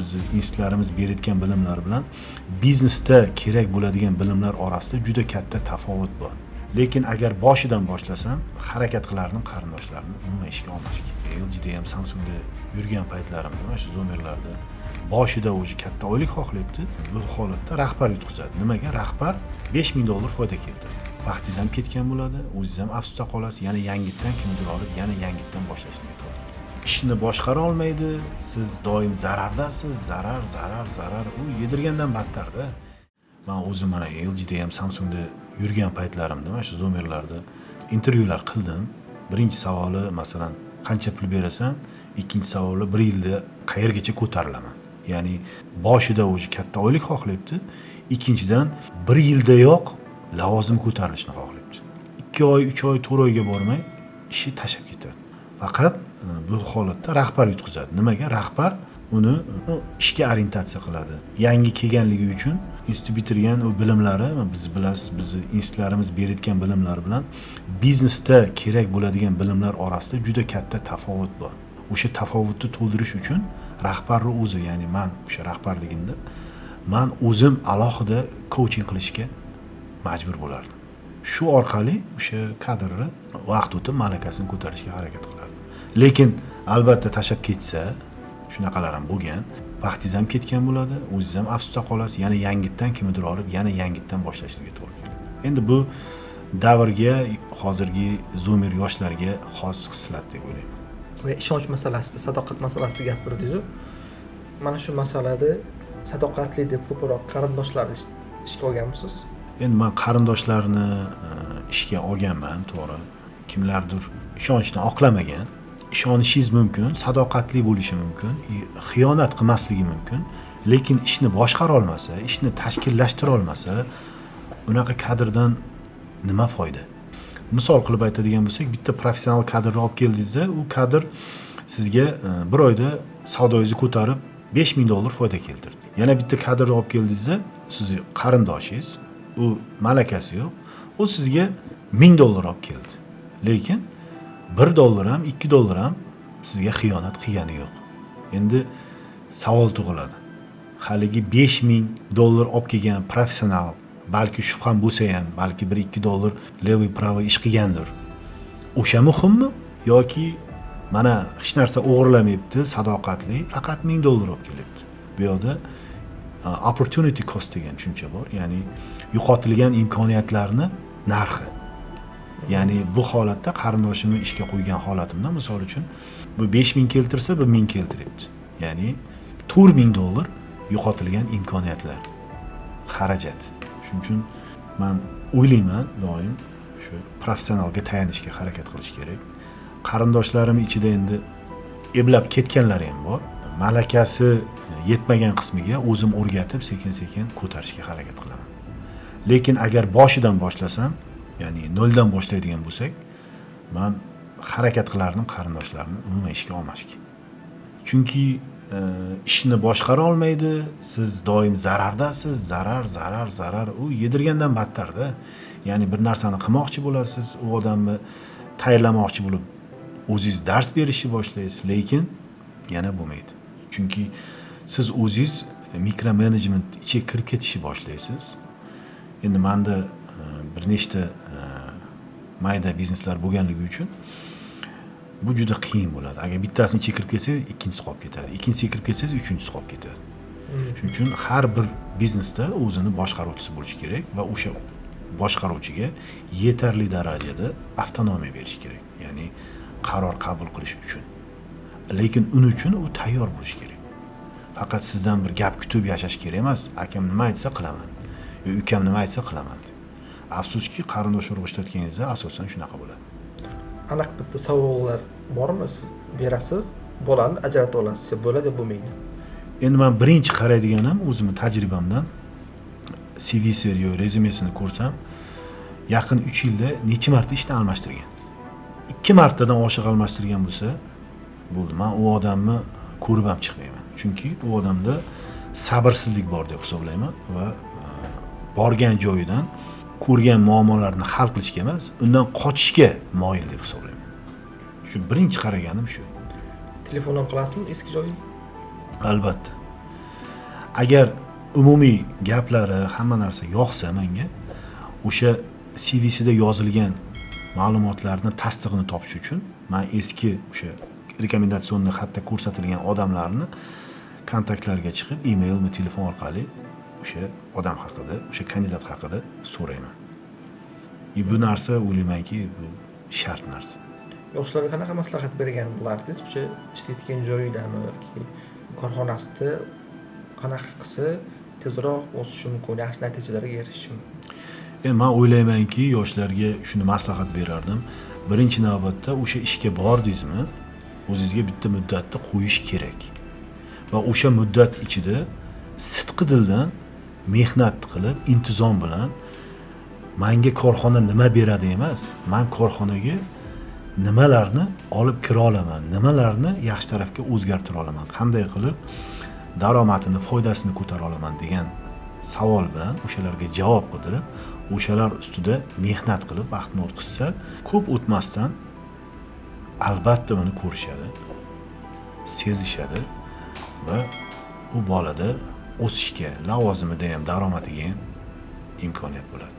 Bizni institutlarimiz berayotgan bilimlar bilan biznesda kerak bo'ladigan bilimlar orasida juda katta tafovut bor. Lekin agar boshidan boshlasam, harakat qilardim qarindoshlarni umuman ishga olmasga. LGda ham, Samsungda yurgan paytlarimda, mana shu zoomerlarda boshida уже katta oylik xohlayapti. Bu holatda rahbar yutqizadi. Nimaga? Rahbar 5000 dollar foyda keltirdi. Vaqtingiz ham ketgan bo'ladi, o'zingiz ham afsusda qolasiz, yana yangitdan kimnidir olib, yana yangitdan boshlashga to'g'ri keladi. Ishni boshqara olmaydi, siz doim zarardasiz, zarar, zarar, zarar, u yedirgandan battarda. Man o'zim mana LGda ham, Samsungda yurgan paytlarimda, mana shu zoomerlarda intervyular qildim. Birinchi savoli, masalan, qancha pul berasan? Ikkinchi savoli, bir yilda qayergacha ko'tarilaman? Ya'ni boshida уже katta oylik xohlayapti. Ikkinchidan, bir yildayoq lavozim ko'tarilishini xohlayapti. 2 oy, 3 oy, 4 oyga bormay ishi tashlab ketadi. Faqat bu holatda rahbar yutqizadi. Nimaga? Rahbar uni ishga orientatsiya qiladi. Yangi kelganligi uchun institut bitirgan, u bilimlari, biz bilasiz, bizni institutlarimiz berayotgan bilimlar bilan biznesda kerak bo'ladigan bilimlar orasida juda katta tafovut bor. O'sha tafovutni to'ldirish uchun rahbarni o'zi, ya'ni man o'sha rahbarligimda man o'zim alohida coaching qilishga majbur bo'lardim. Shu orqali o'sha kadrni vaqt o'tib malakasini ko'tarishga harakat qilardim. Lekin albatta tashlab ketsa, shunaqalar ham bo'lgan, vaqtingiz ham ketgan bo'ladi, o'zingiz ham afsusda qolasiz, yana yangitdan kimnidir olib, yana yangitdan boshlashga to'g'ri keladi. Endi bu davrga, hozirgi zoomer yoshlarga xos xislat deb o'ylayman. Va ishonch masalasida, sadoqat masalasida gapirdingizu. Mana shu masalada sadoqatli deb ko'proq qarindoshlarni ishga olganmisiz? Endi man qarindoshlarni ishga olganman, to'g'ri. Kimlardir ishonchni oqlamagan. Ishonishingiz mumkin, sadoqatli bo'lishi mumkin, xiyonat qilmasligi mumkin, lekin ishni boshqara olmasa, ishni tashkillashtira olmasa, unaqa kadrdan nima foyda? Misol qilib aytadigan bo'lsak, bitta professional kadrni olib keldingizda, u kadr sizga bir oyda savdoyingizni ko'tarib, 5000 dollar foyda keltirdi. Yana bitta kadrni olib keldingizda, sizni qarindoshingiz, u malakasi yo'q, u sizga 1000 dollar olib keldi, lekin 1 dollar ham, 2 dollar ham sizga xiyonat qilgani yo'q. Endi savol tug'iladi: haligi 5000 dollar olib kelgan professional, balki shubham bo'lsa ham, balki 1-2 dollar левый правый ish qilgandir, o'sha muhimmi yoki mana hech narsa o'g'irlamayapti, sadoqatli, faqat 1000 dollar olib kelyapti? Bu yoqda opportunity cost degan tushuncha bor, ya'ni yo'qotilgan imkoniyatlarni narxi. Ya'ni bu holatda qarindoshimni ishga qo'ygan holatimda, misol uchun, bu 5000 keltirsa, bu 1000 keltiryapti, ya'ni 4000 dollar yo'qotilgan imkoniyatlar, xarajat. Shuning uchun man o'ylayman, doim shu professionalga tayanishga harakat qilish kerak. Qarindoshlarim ichida endi eplab ketganlari ham bor. Malakasi yetmagan qismiga o'zim o'rgatib, sekin sekin ko'tarishga harakat qilaman. Lekin agar boshidan boshlasam, ya'ni noldan boshlaydigan bo'lsak, man harakat qilardim qarindoshlarni umuman ishga olmasga. Chunki ishni boshqara olmaydi, siz doim zarardasiz, zarar, zarar, zarar, u yedirgandan battarda. Ya'ni bir narsani qilmoqchi bo'lasiz, u odamni tayyorlamoqchi bo'lib o'zingiz dars berishni boshlaysiz, lekin yana bo'lmaydi, chunki siz o'zingiz mikromenejment ichiga kirib ketishni boshlaysiz. Endi manda bir nechta mayda bizneslar bo'lganligi uchun bu juda qiyin bo'ladi. Agar bittasini ichiga kirib ketsangiz, ikkinchisi qolib ketadi, ikkinchisiga kirib ketsangiz, uchinchisi qolib ketadi. Shuning uchun har bir biznesda o'zini boshqaruvchisi bo'lishi kerak va o'sha boshqaruvchiga yetarli darajada avtonomiya berish kerak, ya'ni qaror qabul qilish uchun. Lekin uning uchun u tayyor bo'lishi kerak. Faqat sizdan bir gap kutib yashash kerak emas, akam nima aytsa qilaman yo ukam nima aytsa qilaman deb. Afsuski, qarindosh urug' ishlatganingizda asosan shunaqa bo'ladi. Aniq bitta savollar bormi, siz berasiz, bolani ajrata olasiz, yo bo'ladi, yo bo'lmaydi? Endi man birinchi qaraydiganim, o'zimni tajribamdan, CVsi yo rezyumesini ko'rsam, yaqin 3 yilda necha marta ishni almashtirgan. Ikki martadan oshiq almashtirgan bo'lsa bo'ldi, man u odamni ko'rib ham chiqmayman, chunki u odamda sabrsizlik bor deb hisoblayman va borgan joyidan ko'rgan muammolarni hal qilishga emas, undan qochishga moyil deb hisoblayman. Shu birinchi qaraganim shu. Telefon ham qilasizmi eski joyiga? Albatta. Agar umumiy gaplari, hamma narsa yoqsa menga, o'sha CVsida yozilgan ma'lumotlarni tasdig'ini topish uchun man eski o'sha рекомендационный xatda ko'rsatilgan odamlarni kontaktlarga chiqib, emailmi, telefon orqali o'sha odam haqida, o'sha kandidat haqida so'rayman. И bu narsa, o'ylaymanki, bu shart narsa. Yoshlarga qanaqa maslahat bergan bo'lardingiz? O'sha ishlayotgan joyidami yoki korxonasida qanaqa qilsa tezroq o'sishi mumkin, yaxshi natijalarga erishishi mumkin? Endi man o'ylaymanki, yoshlarga shuni maslahat berardim: birinchi navbatda o'sha ishga bordingizmi, o'zingizga bitta muddatni qo'yish kerak va o'sha muddat ichida sidqi dildan mehnat qilib, intizom bilan, manga korxona nima beradi emas, man korxonaga nimalarni olib kira olaman, nimalarni yaxshi tarafga o'zgartira olaman, qanday qilib daromadini, foydasini ko'tara olaman degan savol bilan o'shalarga javob qidirib, o'shalar ustida mehnat qilib vaqtni o'tkazsa, ko'p o'tmasdan albatta uni ko'rishadi, sezishadi va u bolada o'sishga, lavozimida ham, daromadiga ham imkoniyat bo'ladi.